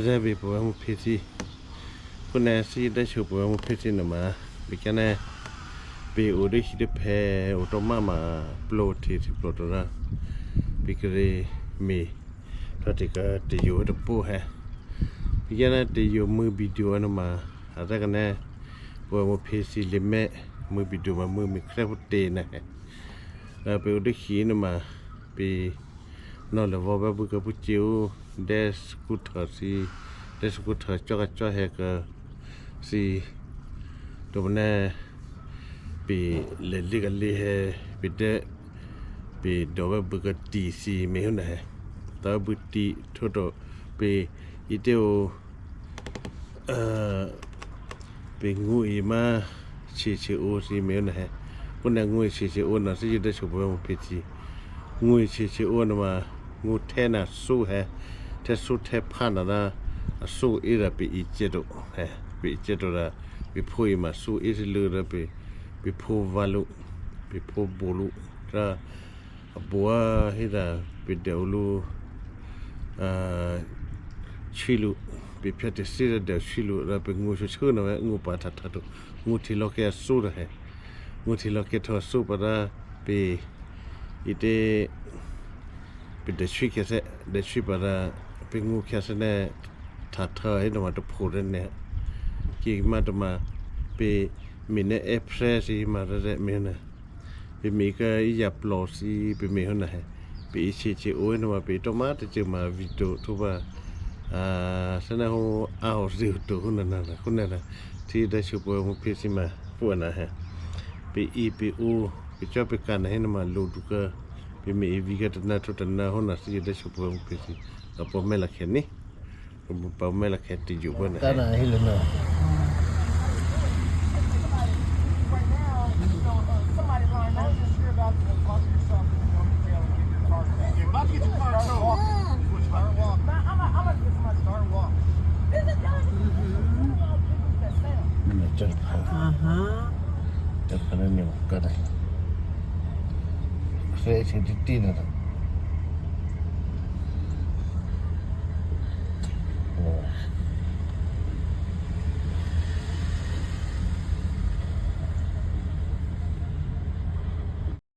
Zé bi pwe mu phe si. Ku ne si de chu pwe mu phe si na ma. Bi ka ne. Bi u de hi de phe u to ma ma plo thi thi plo to na. Bi ka re mi. To ti ka ti yu de pu he. Bi ka ne ti yu mu bi du na ma. A ta ka ne. Pwe mu phe si le me. Mu bi du ma mu mi kre pu te na he. ເອີ ໄປອຸດດີຂີນະມາ ໄປນອນລະວໍແບບບຶກກັບຜູ້ຈິວ ແດສກູເທີຊີ ແດສກູເທີຈໍກະຈໍແຮກະຊີ ໂຕມະແນ ໄປເລລີກະລີແຮ ໄປເດ ໄປດໍແບບບຶກກະຕີຊີເມຫຸນນະແຮ ຕາບຶກຕີໂທໂຕ ໄປອີເຕວ ເອີ ເປັນງູອີມາເຊເຊໂອຊີເມວນະແຮ ປຸນນະງູເຊເຊໂອນະຊິຢູ່ໄດ້ຊຸບເປີເພຈີ ງູເຊເຊໂອນະມາ ງູແທ້ນະສູ້ແຮ ແທ້ສູ້ແທ້ຜ່ານນະນະ ສູ້ອີລະເປອີເຈໂຕແຮ ເປອີເຈໂຕລະ ເປໂພອີມາສູ້ອີຊິລືລະເປ ເປໂພວາລຸ ເປໂພໂບລຸ ກະ ອາບົວເຮັດອາ ເປັນແດວລູ ອາ ຊີລູ ເປັນພຽເຕຊີລະແດວຊີລູລະເປັນງູຊື່ນະແວະ ງູປາທັດທັດ ງູທີລອກແກຊູນະແຮ ງູທີລອກແກທໍຊູປາດາ ເປ ອີເຕ ເປັນແດວຊີແຄແຊ ແດວຊີປາດາ ເປັນງູແຄແຊແນ ທາເທີເຮັດມາຕະໂພດແນ ກີມາຕະມາ ເປ ມີແນແອແພຣຊີມາແລະເມນະ ເປັນເມກະອີຢາປລໍຊີ ເປັນເມຫົນນະ ເປັນອີເຊເຈໂອນະມາ ເປັນໂຕມາແຕ່ເຈີມາວິໂຕໂທບາ ອາ ສະນະໂຮອາວຊິໂຕໂຮນະນະ ຄົນນັ້ນນະ ທີ່ໄດ້ຊຸບເປີເພຊິມາ ພວກນະ ເປັນອີເປໂອ ເປັນເຈົ້າເປັນການໃຫ້ນະມາໂລດູກະ ເປັນເມອີວິກະຕະນາໂທຕະນາໂຮນະ ທີ່ໄດ້ຊຸບເປີເພຊິ ກະພໍ່ແມ່ລະແຄນີ້ Pau me la gente yu bana. Kana hilo na. Aha. Aha. Kana ni kana. Fe se titina.